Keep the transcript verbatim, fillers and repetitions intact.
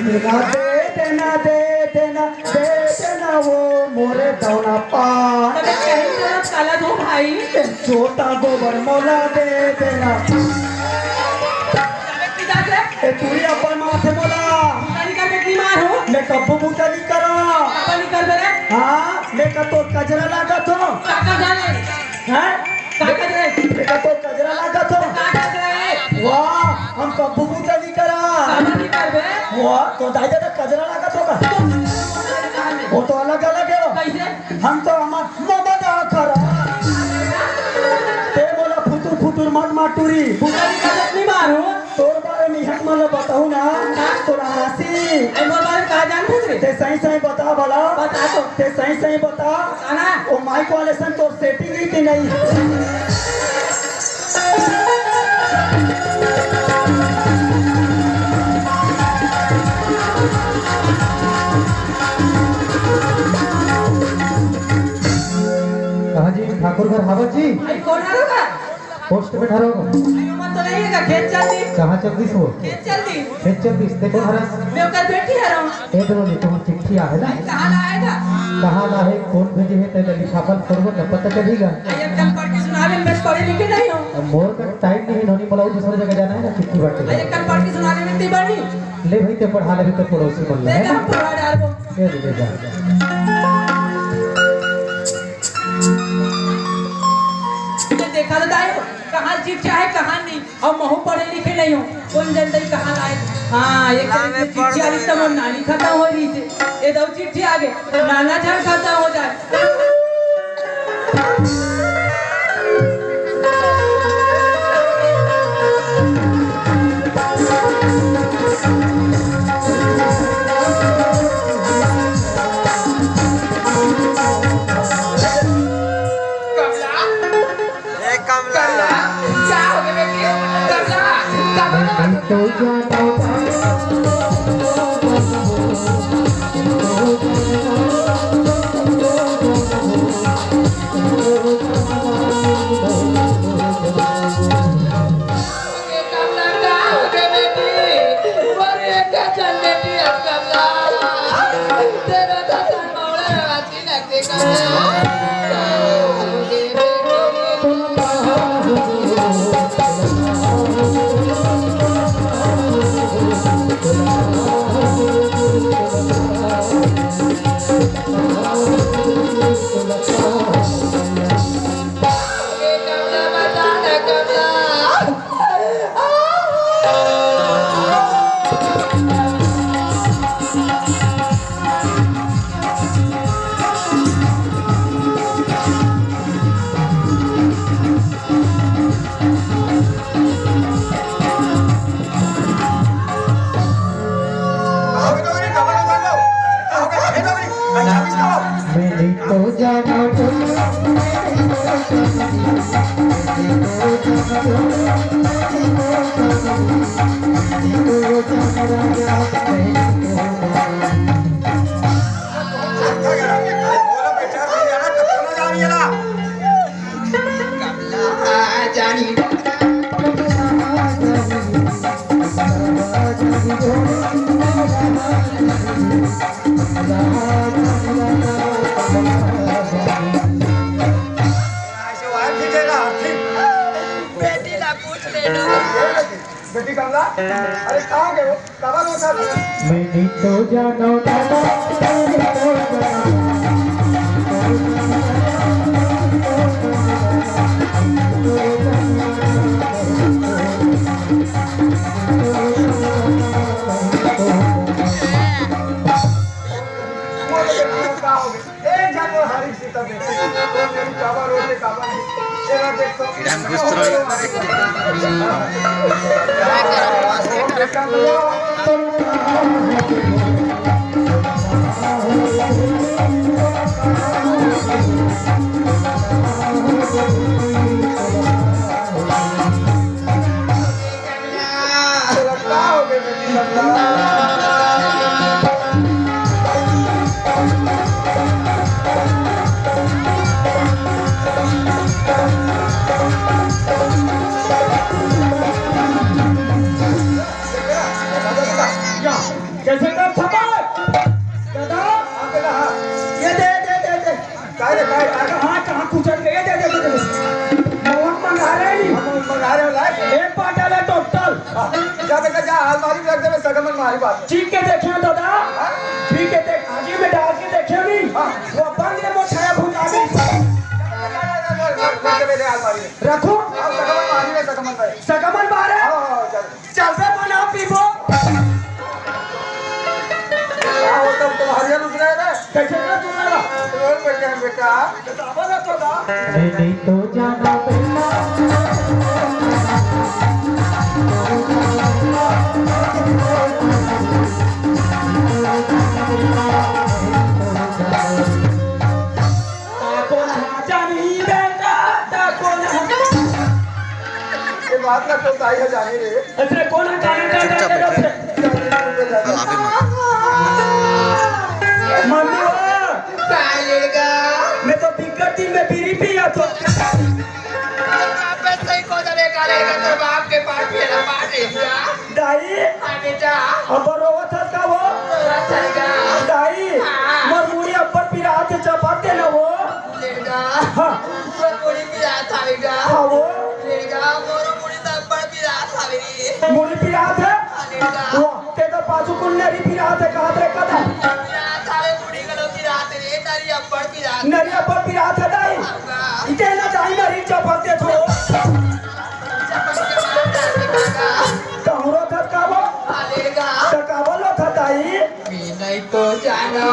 ना दे देना, दे देना, दे देना वो मोरे दौना पान। अबे कहीं जरूरत काला दो भाई। ए छोटा गोबर मोला दे देना। अबे पिता से ए तू ही अपन माथे मोला। पता नहीं कर बेटी मार हो। मैं कब्बू बूता नहीं करा। पता नहीं कर बे रे। हाँ, मैं का तो कजरा लागत हो। काका जाने। हैं? का कर रहे? बेटा तो कजरा लागत हो। का कर रहे? वाह, हम कब्बू बूता नहीं करा। काबर नहीं करबे? वाह, तो दाई दादा कजरा लागत हो का? वो तो अलग अलग है। कैसे? हम तो हमार ममदा करा। ते बोला फुतुर फुतुर मत माटुरी। बुता नहीं करत नहीं मारो। तोर बारे में हम मन ल बताहूं ना, तोला हाँसी। ए, मोर बारे में का जानथस रे? ते सही सही बता भला। बता तो। ते सही सही बता। बता ना। ओ माइक वाले सन तोर सेटिंग ही के नहीं। कहाँ जी, ठाकुर घर हावत जी? भाई, कौन आ रहा? पोस्ट में ठहरो। अरे, ओमा तो नहीं है, खेत चल दी। कहाँ चल दिस वो? खेत चल दी। खेत चल दिस, ते कोन हरस? मैं ओकर बेटी हरौं। ए दोनों जी, तुम चिट्ठी आहे ना? कहाँ ला आएगा? कहाँ ला है, कौन भेजे है, तेरे लिफाफा ल खोलबो न पता चलेगा। अरे, कल पढ़ के सुना दे, मैं पढ़े लिखे नहीं हूँ। अब मोर का टाइम नहीं है, नोनी, मोला दूसरी जगह जाना है ना, चिट्ठी बांटे। अरे, कल पढ़ के सुना दे, मैं बड़ी। ले भाई, ते पढ़ा ले, तो पड़ोसी मन ले, है ना? हम पढ़ा डालबो। ले ले, ले जा। ये देखा तो दाई, कहाँ चिट्ठी आहे, कहाँ नहीं। अउ महू पढ़े लिखे नहीं हो, कौन जनता ही कहाँ लाए। हाँ, ये चिट्ठी आली तो मोर नानी खत्म हो रही थी। ये दो चिट्ठी आ गए, नाना जान खत्म हो जाए। ए कमला। कमला, क्या हो गया बेटी? कमला, कमला। ए कमला, क्या हो गया बेटी? अरे, क्या चल बेटी, अब कमला? तेरा दादा मौला रवाती बेटी ला पूछ लेना। बेटी कमला, अरे कहाँ गए हो? काबर रोता था? मैं नहीं तो जानो दादा, मैं नहीं तो जानो। वो तो बेटी का हो गया। ए, जानो हरी सीता बेटी, काबर रोते, काबर नहीं। तेरा देख तो। इधर घुस तो। कैसे? अलमारी में रख देबे, सकमन मारी बात। चीख के देखे हो दादा? हाँ? चीख के देख, आगी में डाल के देखे हो नहीं? हाँ। वो बंद रे, वो छाया भूत आ गई। रखो। हाँ, सकमन मारी रे, सकमन भाई। सकमन मारे? हाँ, हाँ, चल। चल बे, बना पीबो। हाँ, वो सब तुम्हारी रुक रहे रे। कैसे ना तू ना? और बढ़िया बेटा। नहीं, नहीं तो जाना बेटा। ताको ना जानी बेटा, ताको ना। ये बात ना तो ताई है जानी रे। अरे कौन है जाने का चुपचाप बैठे। मम्मी वो। काय लेगा? मैं तो बिगड़ती में बीड़ी पिया तो। बाप पे सही को जाने का लेगा तो बाप के पास मेरा पास है क्या? दाई। हाँ बेटा। अब रोवत हस का वो? रोवत हस का? दाई। हाँ। मोर मुड़ी अब्बड़ पिरात हे, चपक दे ना वो। लेगा। हाँ। मोर मुड़ी पिरात हवे गा। हाँ वो। लेगा, मोर मुड़ी तो अब्बड़ पिरात हवे रे। मुड़ी पिरात हे? हाँ, लेगा। वाह, ते तो पाछू कुन नरी पिरात हे, कहत रे कदा। पिरात हवे, मुड़ी घलो पिरात रे, नरी अब्बड़ पिरात। नरी अब्बड़ पिरात हे दाई। हाँ, गा। इते ना जाई नरी चपक दे थो। चपक के मार डाल दे गा। कहूँ रो थत का वो? हाँ, लेगा। तो का बोलो थत दाई? मैं नहीं तो जाना।